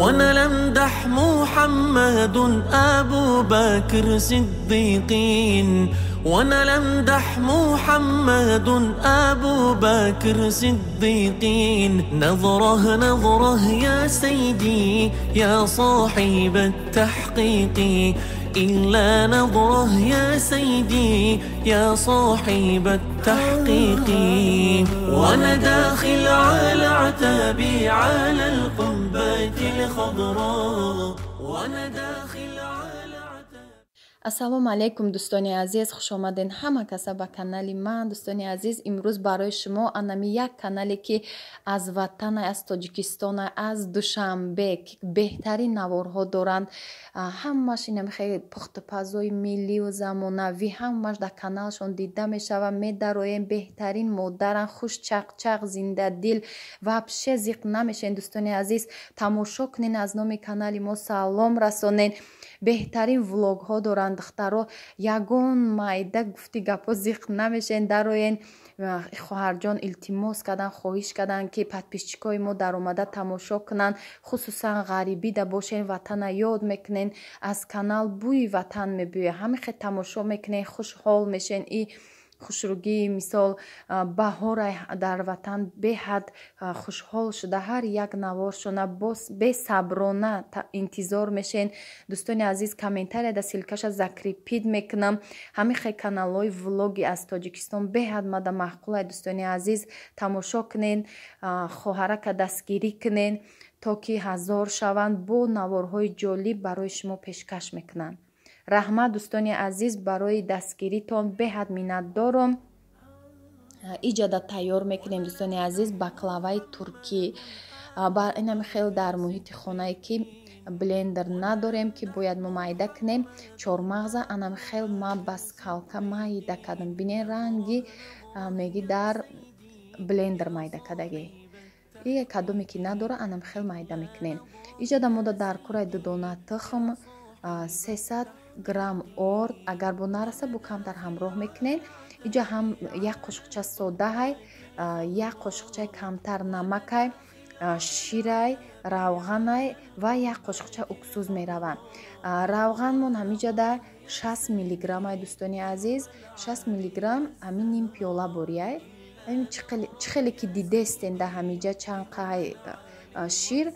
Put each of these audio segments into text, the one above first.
وانا لمدح محمد ابو بكر صديقين، وانا لمدح محمد ابو بكر صديقين. نظره نظره يا سيدي يا صاحب التحقيق، إلا نظره يا سيدي يا صاحب التحقيق. وأنا داخل على عتابي على القبة الخضراء، وأنا داخل على عتابي. Ассалому алайкум, дӯстони азиз, хуш омаден ҳама каса ба канали ман. Дӯстони азиз, имрӯз барои шумо анами як канале ки аз ватана, аз Тоҷикистона, аз Душанбе, ки беҳтарин наворҳо доранд. Ҳамаш инами хеле пухтупазои миллию замонавӣ ҳамаш дар каналшон дида мешавад. Медароем, беҳтарин модаран, хуш чақчақ, зиндадил, вообще зиқ намешавед. Дӯстони азиз, тамошо кунен, аз номи канали мо салом расонен. Беҳтарин влогҳо доранд духтаро, ягон майда гуфти гапҳо зиқ намешавед. Дароен, хоҳарҷон илтимос кардан, хоҳиш кардан, ки подписчикои мо даромада тамошо кунанд, хусусан ғарибида бошен, ватана ёд мекунен, аз канал бӯи ватан мебӯяд. Ҳамин хел тамошо мекунен, хушҳол мешен. И хушругии мисол баҳора дар ватан беҳад хушҳол шуда, ҳар як наворшона бесаброна интизор мешен. Дӯстони азиз, комментарияда ссылкаша закрепить мекунам. Ҳамин хел каналҳои влоги аз Тоҷикистон беҳад мада маъқулай. Дӯстони азиз, тамошо кунен, хоҳарака дастгирӣ кунен, то ки ҳазор шаванд, бо наворҳои ҷолиб барои шумо пешкаш мекунанд. Раҳмат, дӯстони азиз, барои дастгиритон беҳад миннатдорам. Иҷода тайёр мекунем, дӯстони азиз, баклаваи туркӣ. Инами хел дар муҳити хонае ки блендер надорем, ки бояд мо майда кунем чормағза, анами хел ма ба скалка майда кардам. Бинен, ранги меги дар блендер майда кардагӣ. И кадоме ки надора, анами хел майда мекунем. Иҷода мода дар кураи дудона тухм, 300 грамм орд, агар бо нараса, бо камтар ҳамроҳ мекунем. Иҷа ҳам як қошуқча содаҳай, як қошуқчаи камтар намакай, ширай, равғанай ва як қошуқча уксус мераванд. Равғанмон ҳамиҷада 60 миллиграммай, дӯстони азиз, 60 миллиграмм ҳамин ним пиёла борияй. Чӣ хеле ки дидестен, да ҳамиҷа чанд қай шир,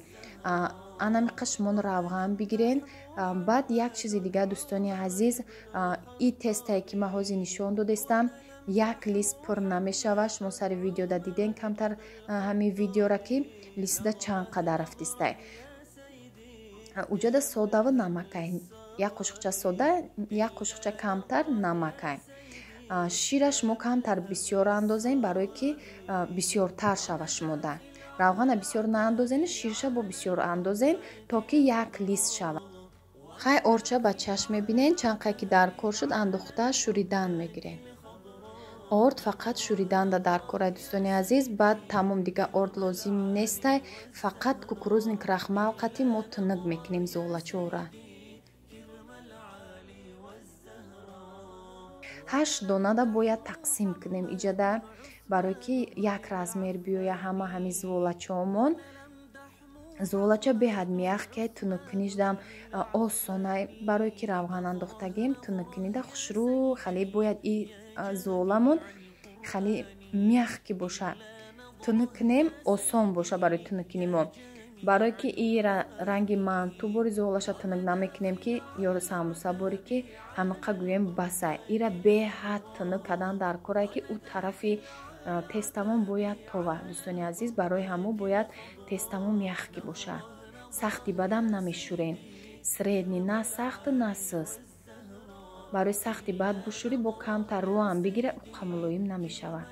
анами қашмон равған бигирен. Баъд як чизи дигар, дӯстони азиз, и тестае ки ман ҳозир нишон додестам, як лист пур намешавад. Шумо сари видеода диден камтар ҳамин видеора, ки листда чанд қадар рафтистай. Уҷода содаву намакай, як қошуқча сода, як қошуқча камтар намакай. Шира шумо камтар бисёр андозем, барое ки бисёртар шава. Шумода равғана бисёр наандозен, ширша бо бисёр андозен, то ки як лист шавад. Хай, орча ба чашм мебинен, чанд қай ки дар кор шуд, андохта шӯридан мегирем. Орд фақат шӯриданда дар корай, дӯстони азиз, баъд тамом, дига орд лозим нестай. Фақат кукурузный крахмал қати мо тунук мекунем золачора. 8 донада бояд тақсим кунем иҷада, барое ки як размер биёя ҳама ҳами золачоомон. Золача беҳад мягкай, тунуккунишдам осонай, барое ки равған андохтагем, тунуккунида хушрӯ. Хеле бояд и золамон хеле мягкий боша, тунук кунем, осон боша барои тунуккунӣ мо, барое ки и ранги манту бори золаша тунук намекунем, ки ё самбуса бори, ки ҳамақа гӯем басай. Ира беҳад тунук кардан дар корае, ки ӯ тарафи тестамон бояд това. Дӯстони азиз, барои ҳамо бояд тестамон мягкий боша, сахти бадам намешӯрем, средний, на сахт, на суст. Барои сахти бад бушӯрӣ, бо камтар рӯам бигира, уқа мулоим намешавад.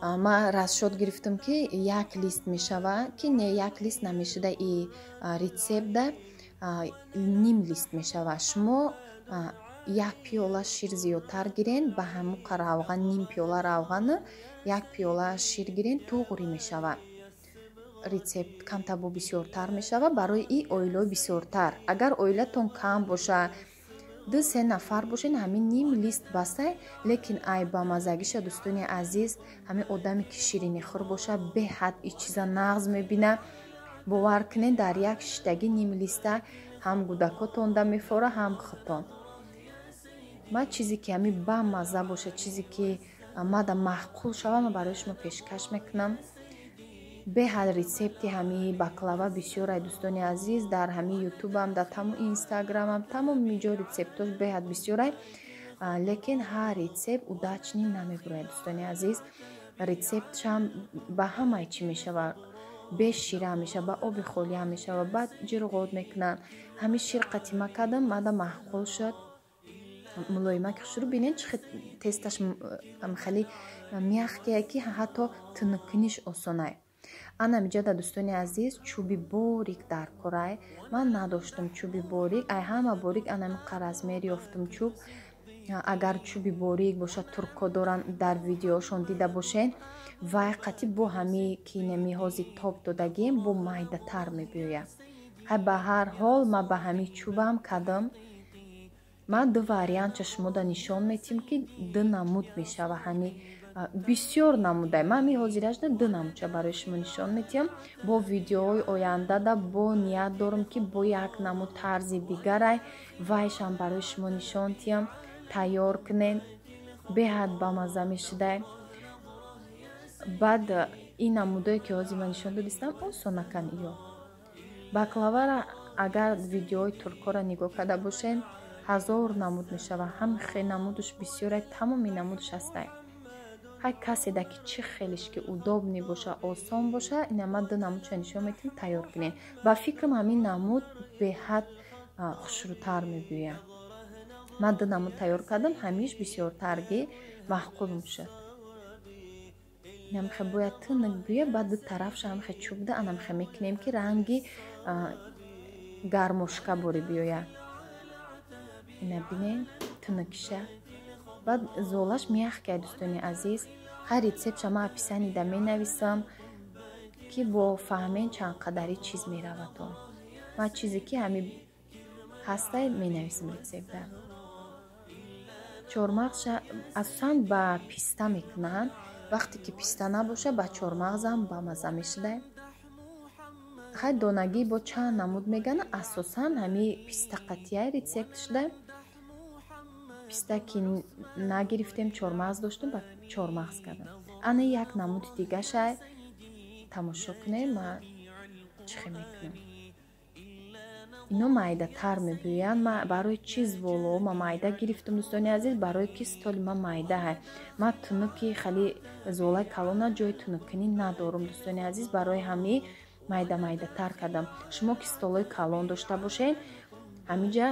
Ман расчёт гирифтам, ки як лист мешавад, ки не, як лист намешуда, и рецептда ним лист мешавад. Шумо як пиёла шир зиёдтар гирен, ба ҳамуқа равған, ним пиёла равғану як пиёла шир гирен, туғри мешавад. Рецепт камтар бо бисёртар мешавад барои и оилаи бисёртар. Агар оилатон кам боша, 2-3 нафар бошен, ҳамин ним лист бастай. Лекин ай ба мазагиша, дӯстони азиз, ҳамин одаме ки ширинихӯр боша, беҳад и чиза нағз мебина. Бовар кунед, дар як шиштагӣ ним листа ҳам гудакотонда мефора, ҳам худтон. Ман чизе ки ҳами бамазза боша, чизе ки мада маъқул шава, ман барои шумо пешкаш мекунам. Беҳад рецепти ҳами баклава бисёрай, дӯстони азиз, дар ҳами ютубам, дар тамоми инстаграмам, тамоми ҷо рецептош беҳад бисёрай, лекин ҳар рецепт удачный намебурояд, дӯстони азиз. Рецептшам ба ҳамаи чӣ мешава, бе шира мешава, ба оби холиам мешава, баъд ҷирғот мекунанд. Ҳами шир қатима кардам, мада маъқул шуд. Мулоимаки хушрӯ, бинед, чӣ тесташ хеле мягкие, ки ҳатто тунуккуниш осонай. Ана миҷода, дӯстони азиз, чӯби борик дар корай. Ман надоштам чӯби борик, ай ҳама борик анами размер ёфтам чӯб. Агар чӯби борик бошад, туркҳо доранд, дар видеошон дида бошед, вай қатӣ бо ҳами ки неми ҳози тоб додагием, бо майдатар мебиёяд. Ҳай, ба ҳар ҳол, ман ба ҳами чӯбам кардам. Ман ду вариантша шумода нишон метиҳам, ки ду намуд мешава. Ҳами бисёр намудай, ман ҳами ҳозирашда ду намудша барои шумо нишон метиҳам. Бо видеоҳои ояндада бо ният дорам, ки бо як намуд тарзи дигарай вайшам барои шумо нишон тиҳам, тайёр кунед, беҳад бамазза мешудай. Баъд ин намудое ки ҳозир ман нишон додистам, осонакан. Ё баклавара агар видеои туркҳоро нигоҳ карда бошед, ҳазор намуд мешава, ҳам хе намудаш бисёрай, тамоми намудаш ҳастай. Ҳар каседа ки чӣ хелеш ки удобный боша, осон боша, ина ман ду намудша нишон метиҳам, тайёр кунед. Ба фикрам, ҳамин намуд беҳад хушрӯтар мебиёяд. Ман ду намуд тайёр кардам, ҳамиш бисёртарги маъқулм шуд. Намхе бояд тунук бӯя, баъд ду тарафша ҳамхе чӯбда анамхе мекунем, ки ранги гармошка бори биёяд. Ина бинед, тунукиша. Баъд золаш мягкая, дӯстони азиз. Ҳар рецептша ман описанида менависам, ки бо фаҳмен чанд қадари чиз меравад. Он ман чизе ки ҳами ҳастай, менависам рецептда. Чормағзша асосан ба писта мекунанд. Вақте ки писта набоша, ба чормағзам бамазза мешудай. Хай, донагӣ бо чанд намуд мегана, асосан ҳами писта қатияй рецепт шуда. Писта ки нагирифтем, чормағз доштем, ба чормағз кардам. Ана як намуди дигашай, тамошо кунем, ман чӣ хел мекунам. Ино майдатар мебиёянд. Ма барои чӣ зволо ма майда гирифтам, дӯстони азиз? Барои ки столи ма майдаҳай. Ма тунуки хеле золаи калона ҷои тунуккунӣ надорам, дӯстони азиз, барои ҳами майда майдатар кардам. Шумо ки столои калон дошта бошед, ҳамиҷа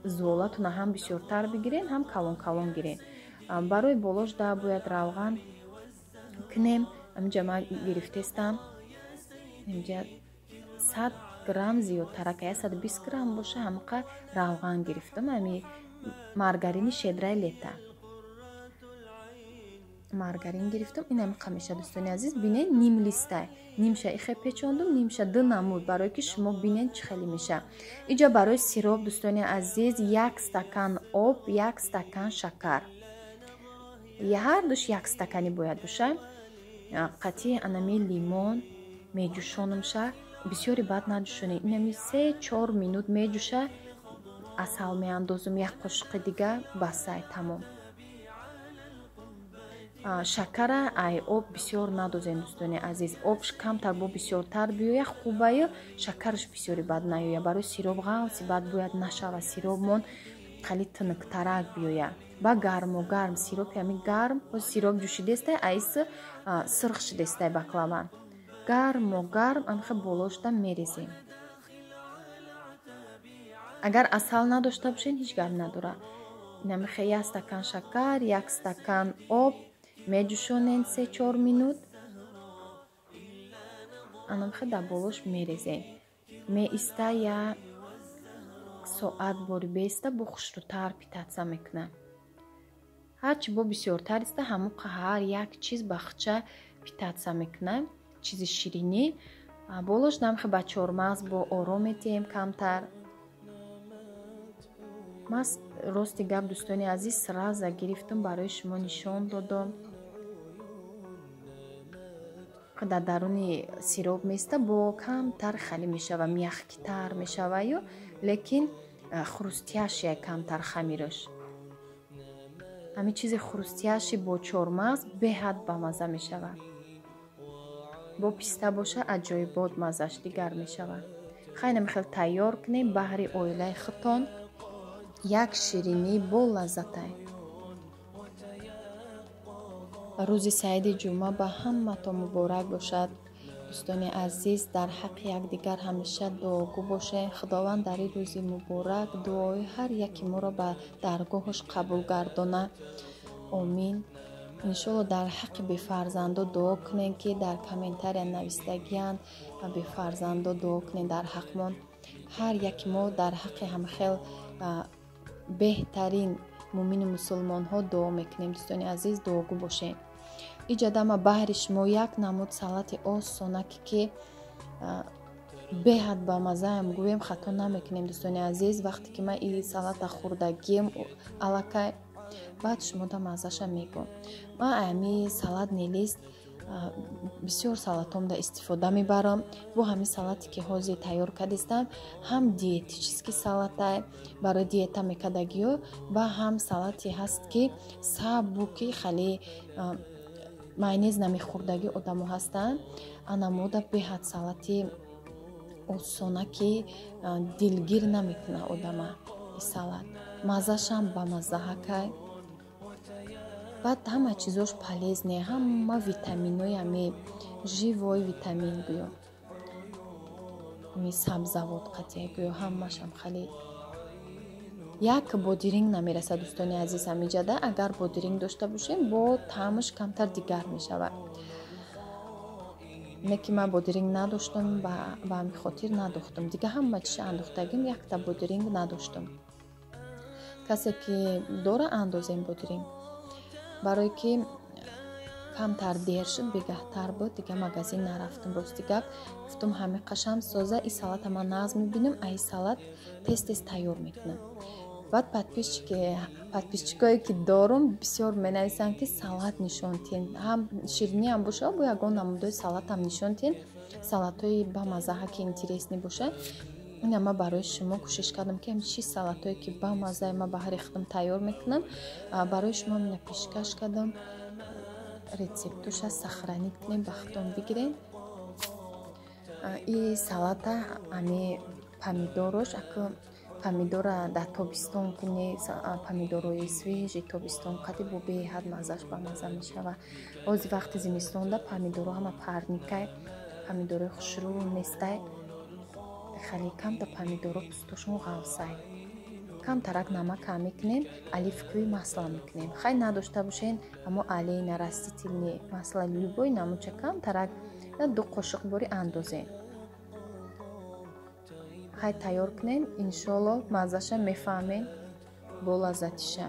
золатона ҳам бисёртар бигирен, ҳам калон калон гирен. Барои болош да бояд равған кунем. Ҳамиҷа ман гирифтестам, инҷа 100 грамм зиёдтарака, 120 грамм боша, ҳамқа равған гирифтам. Ҳами маргарини «Щедрая лето» маргарин гирифтам. Ин ҳамқа меша, дӯстони азиз. Бинед, ним листай, нимша ихе печондум, нимша ду намуд, барое ки шумо бинед, чӣ хеле меша. Иҷа барои сироп, дӯстони азиз, як стакан об, як стакан шакар, ҳар душ як стаканӣ бояд боша. Қатъи анами лимон меҷӯшонамша. Бисёре баъд наҷӯшонед, инами 3-4 минут меҷӯша, асал меандозум як қошуқи дига, басай, тамом. Шакара ай об бисёр надозем, дӯстони азиз. Об камтар бо бисёртар биёя хубаю, шакараш бисёре бад наёя. Барои сироп ғафси бад бояд нашава, сиробмон хеле тунуктарак биёя. Ба гарму гарм сиропи ҳами гарм, сироп ҷӯшидестай, аис сирх шидестай баклава. Гарму гарм амхе болошда мерезем. Агар асал надошта бошед, ҳеҷ гап надора. Инамихе як стакан шакар, як стакан об меҷӯшонед 3-4 минут, анамхе дар болош мерезем. Меиста як соат бори беиста, бо хушрӯтар питаться мекунад. Ҳарчи бо бисёртар иста, ҳамуқа ҳар як чиз бахча питаться мекунад, чизи ширинӣ. Болош намхе ба чормағз бо ором метиҳем камтар. Ман, рости гап, дӯстони азиз, сразу гирифтам, барои шумо нишон додам. Дар даруни сироп места бо камтар хали мешава, мягкитар мешаваю, лекин хрустящая камтар хамираш. Ҳамин чизи хрустящий бо чормағз беҳад бамаза мешавад. Бо писта боша аҷоибот маззаш дигар мешавад. Хайна михел тайёр кунем баҳри оилаи худтон як ширинӣ бо лаззатай. Рӯзи саиди ҷумъа ба ҳаматон муборак бошад. Дӯстони азиз, дар ҳаққи якдигар ҳамеша дуогӯ бошем. Худованд дар ин рӯзи муборак дуои ҳар яки моро ба даргоҳаш қабул гардонад. Омин. Иншолло дар ҳаққи бефарзандо дуо кунем, ки дар комментария навистагиянд ва бефарзандо дуо кунем дар ҳақмон. Ҳар яки мо дар ҳаққи ҳамхел беҳтарин муъмину мусулмонҳо дуо мекунем. Дӯстони азиз, дуогӯ бошем. Иҷадама баҳри шумо як намуд салати осонаке, ки беҳад ба маззаам гӯем, хато намекунем. Дӯстони азиз, вақте ки ман ин салата хӯрдагием аллакай, баъд шумода маззаша мегӯм. Ман ами салат лист бисёр салатомда истифода мебарам. Бо ҳамин салате ки ҳозир тайёр кардистам, ҳам диетический салатай барои диета мекардагиё, ва ҳам салате ҳаст, ки сабуки хеле майонез намехӯрдагӣ одамо ҳастанд. Анамода беҳад салати осона, ки дилгир намекунад одама. И салат маззашам ба маззаҳакай, баъд ҳама чизош полезный, ҳама витаминои ами живой витамин гӯё, ами сабзавот қатия гӯё, ҳамашам хеле як бодиринг намерасад. Дӯстони азиз, ҳамиҷада агар бодиринг дошта бошем, бо таъмаш камтар дигар мешавад. Не ки ман бодиринг надоштам, ба ҳамин хотир надохтам. Дига ҳама чиша андохтагим, якта бодиринг надоштам. Касе ки дора, андозем бодиринг, барое ки камтар дер шуд, бегаҳтар буд, дига магазин нарафтам. Рости гап, гуфтам, ҳами қашам соза и салата ман нағз мебинам, а и салат тез тез тайёр мекунам. Баъд подписчикое ки дорум, бисёр менависанд, ки салат нишон тиҳен, ҳам шириниам боша, бо ягон намудои салатам нишон тиҳен, салатҳои бамаззаҳа, ки интересный боша. Ина ман барои шумо кӯшиш кардам, ки чӣ салатҳое ки бамаззаи ман баҳри худам тайёр мекунам, барои шумо мина пешкаш кардам. Рецептуша сохранить кунем, ба худтон бигирен. И салата ами помидорош, аку помидора дар тобистон кунӣ, помидорои свежий тобистон қади бо беҳад маззаш бамазза мешавад. Ҳозир вақти зимистонда помидоро ҳама парникай, помидорои хушрӯ нестай, хеле камта помидоро пӯстошон ғафсай. Камтарак намак кам мекунем, оливковый масло мекунем. Хай, надошта бошен, ҳамо олейное растительный масло любой намуча камтарак 2 қошуқ бори андозем. Хай, тайёр кунем, иншолло маззаша мефаҳмем бо лаззатиша.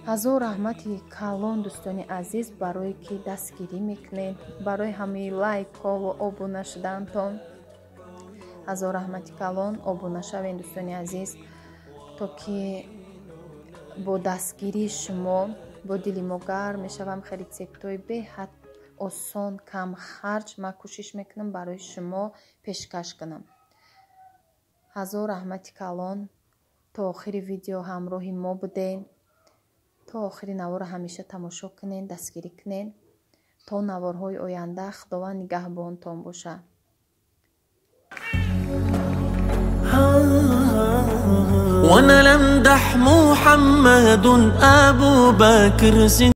Ҳазор раҳмати калон, дӯстони азиз, барое ки дастгирӣ мекунед, барои ҳамаи лайкҳову обуна шудантон. Ҳазор раҳмати калон. Обуна шавем, дӯстони азиз, то ки бо дастгирии шумо бо дили мо гарм мешавам. Хеле рецептҳои беҳад осон, камхарҷ ман кӯшиш мекунам барои шумо пешкаш кунам. Ҳазор раҳмати калон, то охири видео ҳамроҳи мо будем. То охири наворро ҳамеша тамошо кунед, дастгирӣ кунед. То наворҳои оянда Худованд нигаҳбонтон бошад. وانا لمدح محمد ابو بكر.